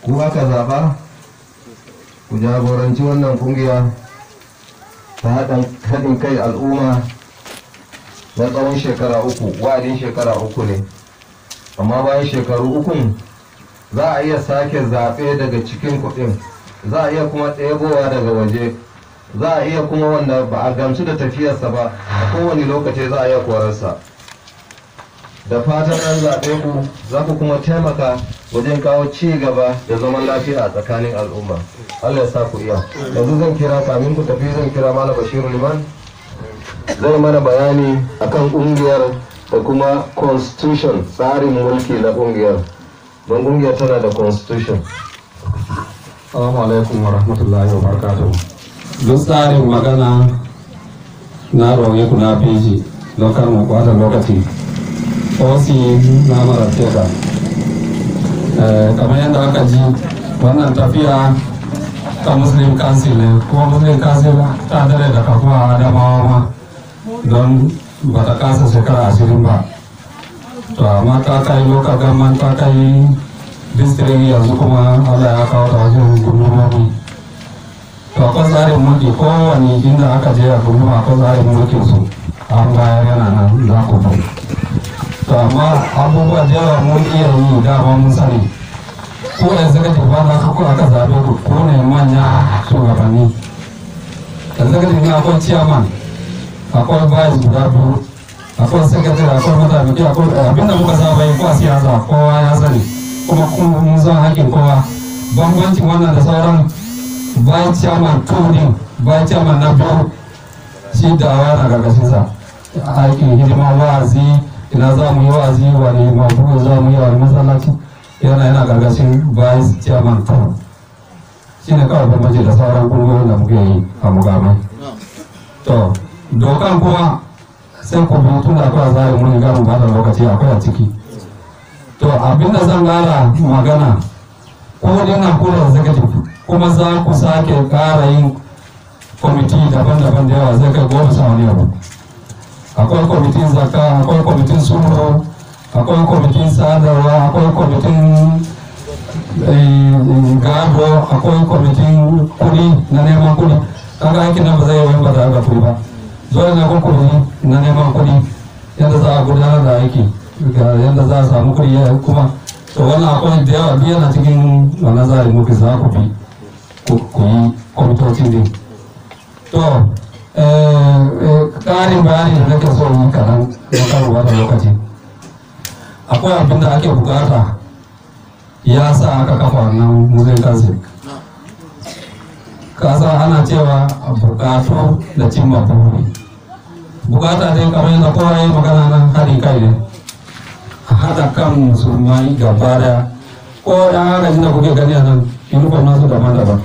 Ku aka zaɓa ku jagoranci wannan kungiya ta haɗin kai al'umma na tsawon shekara 3. Wa'adin shekara 3 ne, amma bayan shekaru 3 za a iya sake zaɓe daga cikin kuɗin, za a iya kuma ɗebowa daga waje, za a iya kuma wanda ba a gamsu da tafiyarsa ba a kowane lokaci za a iya korarsa. Da fatan an zaɓe ku za ku kuma taimaka wajen kawo ci gaba da zaman lafiya a tsakanin al'umma. Allah ya sa ku iya. Yanzu zan kira, kamin ku tafi, zan kira Malam Bashiru Liman, zai mana bayani akan ƙungiyar da kuma constitution, tsarin mulki na ƙungiyar, don ƙungiyar tana da constitution. Assalamu alaikum wa rahmatullahi wa barakatuhu. Duk tsarin magana na roƙe ku na feji don kar mu ɓata lokaci. Osi na marabce ka. Kamar yadda aka ji, wannan tafiya ta Muslim Council ne, kuma Muslim Council ta dare da kafuwa Adamawa ma don ba ta kasa shekara 20 ba. To amma ta kai local government, ta kai district, yanzu kuma Allah ya kawo ta wajen gundumomi. To akwai tsarin mulki, kowane inda aka je a gunduma akwai tsarin mulkin su, an bayar, yana nan za ku bi. To amma abubuwa da yawa mun iya yi, dama mun sani. Ko executive ba za ku aka zaɓe ku, ko ne manya shugabanni. Executive ne akwai chairman, akwai vice guda 2, akwai secretary, akwai mataimaki, akwai abinda muka saba yi ko a siyasa kowa ya sani, kuma mun san hakkin kowa. Bambancin wannan da sauran, vice chairman 2 din, vice chairman na 2, shi da'awa na karkashinsa, aikin hidima, wa'azi, ina za mu yi wa'azi, wani maudu'u za mu yi, wani masallaci, yana karkashin vice chairman 2. Shi ne kawai bambanci da sauran kungiyoyin da muke yi a mukamai. To dokan kuma sai ku bi, tun da akwai tsarin mun ga mu bada lokaci, akwai a ciki. To abinda zan kara magana, ko dinnan ko da executive, kuma za ku sake kara yin kwamiti daban-daban da yawa, zai kai 10 sha wani abu. Akwai kwamitin zakka, akwai kwamitin sulhu, akwai kwamitin sadarwa, akwai kwamitin gado, akwai kwamitin kudi na neman kudi. Kaga aikin nan ba zai yi ba tare da kudi ba. Dole ne kudi na neman kudi, yadda za a gudanar da aiki, yadda za a samu kudi kuma. To wannan akwai da yawa, biyu yana cikin wannan tsari muke, za ku bi ku yi kwamitoci din. To ƙarin bayani da nake so yi kaɗan na karuwa da lokaci, akwai abin da ake bukata ya sa aka kafa wannan Muslim Council. Kasa ana cewa bukatu da cimma buri. Bukata dai, kamar yadda kowa ya yi magana nan, haɗin kai ne, a haɗa kan musulmai gaba daya. Ko ɗan agaji da kuke gani a nan, uniform nasu daban-daban,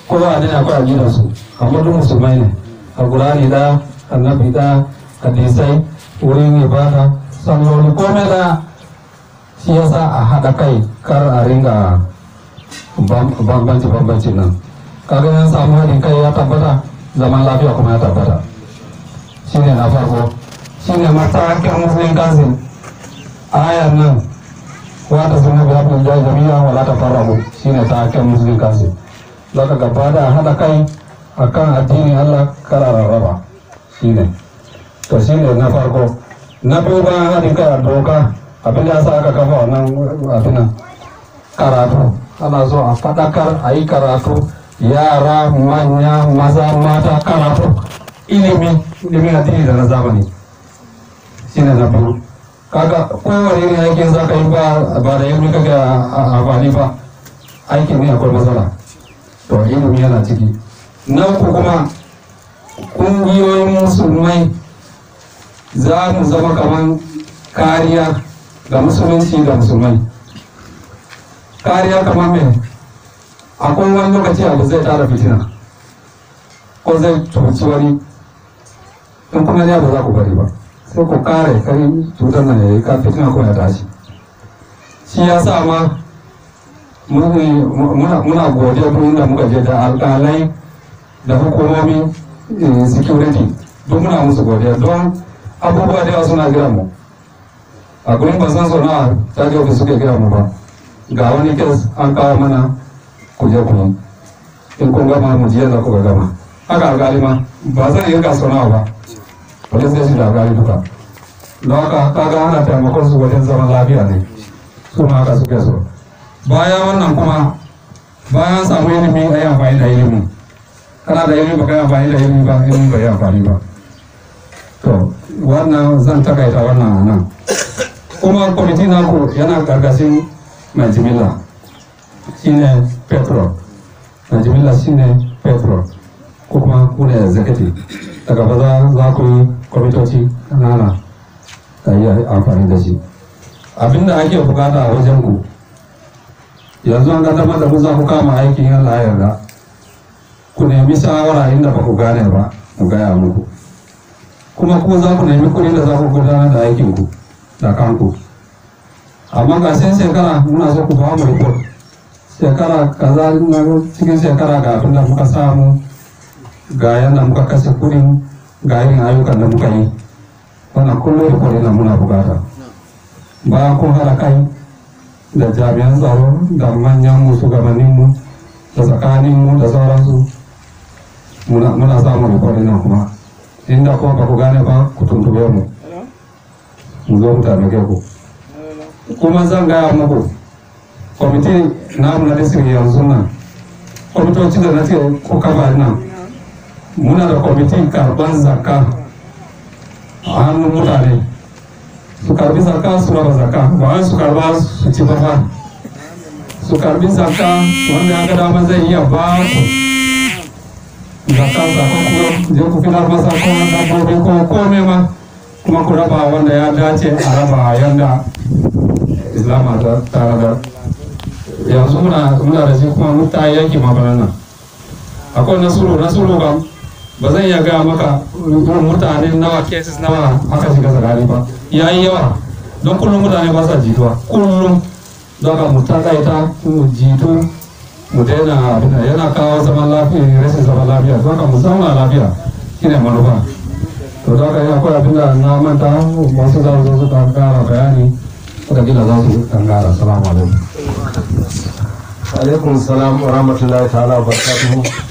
kowa a dina akwai aƙidarsu, amma duk musulmai ne. Alƙur'ani da annabi da hadisai, wurin ibada, salloli, komai da shi. Yasa a haɗa kai, kar a ringa bambanci bambanci nan. Kaga yan samu haɗin kai ya tabbata, zaman lafiya kuma ya tabbata. Shine na farko, shine matakin Muslim Council. Ayan nan, "Wa'tasimu bi hablillahi jami'an wa la tafarraqu", shine taken Muslim Council. Zaka gaba da haɗa kai akan addinin Allah, kar a rarraba. Shine to shine na farko. Na biyu, bayan haɗin kai a doka, abin da ya sa aka kafa wannan abin nan, karatu. Ana so a faɗakar, a yi karatu, yara, manya, maza, mata, karatu, ilimi, ilimin addini da na zamani. Shine na biyu. Kaga kowane irin aikin za ka yi, ba da ilimi kake amfani ba, aikin ne akwai matsala. To ilimi yana ciki. Na uku kuma, ƙungiyoyin musulmai za mu zama kaman kariya ga musulunci da musulmai. Kariya kamar me? Akwai wani lokaci abu zai tara fitina ko zai cuci wani, in kuma ya ba za ku bari ba, sai ku kare kai cutar nan yayi ka fitina ko ya tashi. Shi ya sa ma muna godiya duk inda muka je, da alƙalai da hukumomi security, duk muna musu godiya, don abubuwa da yawa suna kiran mu a gurin. Ban san sau nawa caji office suke kiran mu ba. Ga wani case an kawo mana, ku je ku yi, in kun gama mu ji yadda kuka gama. Haka alkali ma ba zan iya sau nawa ba, police station da alkali duka. Don haka kaga ana taimakon su wajen zaman lafiya ne, su ma haka suke so. Bayan wannan kuma, bayan samu ilimi, a yi amfani da ilimi. Kana da ilimi, ba ka yi amfani da ilimi ba, ilimi bai yi amfani ba. To, wannan zan takaita wannan a nan. Kuma kwamiti naku yana karkashin mai jimilla, shine patron. Mai jimilla shine patron, ko kuma ku ne executive. Daga ba za ku yi kwamitoci kanana da yi amfani da shi. Abinda ake bukata a wajen ku yanzu, an kaddamar da ku, za ku kama aikin yin Allah yarda, ku nemi shawara inda ba ku gane ba, mu gaya muku. Kuma ku za ku nemi kuɗin da za ku gudanar da aikin ku da kanku. Amma ƙarshen shekara muna so ku ba mu report, shekara kaza na cikin shekara ga abin da muka samu, ga yadda muka kashe kuɗin, ga irin ayyukan da muka yi. Wannan kullum report ɗin muna bukata. Bayan kun haɗa kai da jami'an tsaro da manyan mu, shugabannin mu, da tsakanin mu da sauransu, muna samun report ɗin nan. Kuma inda kuma ba ku gane ba, ku tuntube mu, mu zo mu taimake ku. Kuma zan gaya muku, kwamiti namu na district yanzu nan, kwamitoci da na ce ku kafa nan, muna da kwamitin karban zakka a hannun mutane, su karbi zakka su raba zakka. Ba wai su karba su ci ba fa, su karbi zakka. Wanda ya ga dama zai iya ba ku zakka, ko ku je ku fitar masa ko dabbobi ko kome ma, kuma ku raba wanda ya dace a raba yanda Islama ta tare. Yanzu muna da shi kuma mun ta yanki ma nan akwai nasuru. Nasuru kam ba zan iya gaya maka irin mutane nawa, cases nawa aka shiga tsakani ba, yayi yawa, don kullum mutane ba sa jituwa kullum. Don ka mu takaita mu jitu, mu daina abin da yana kawo zaman lafiya, rashin zaman lafiya. Don ka mu zauna lafiya shine manufa. To, don haka akwai abin da na manta, masu za su zo su kara bayani, wataƙila za su kan gara. Salamu alaikum. Alaikum salam wa rahmatullahi ta'ala wa barakatuhu.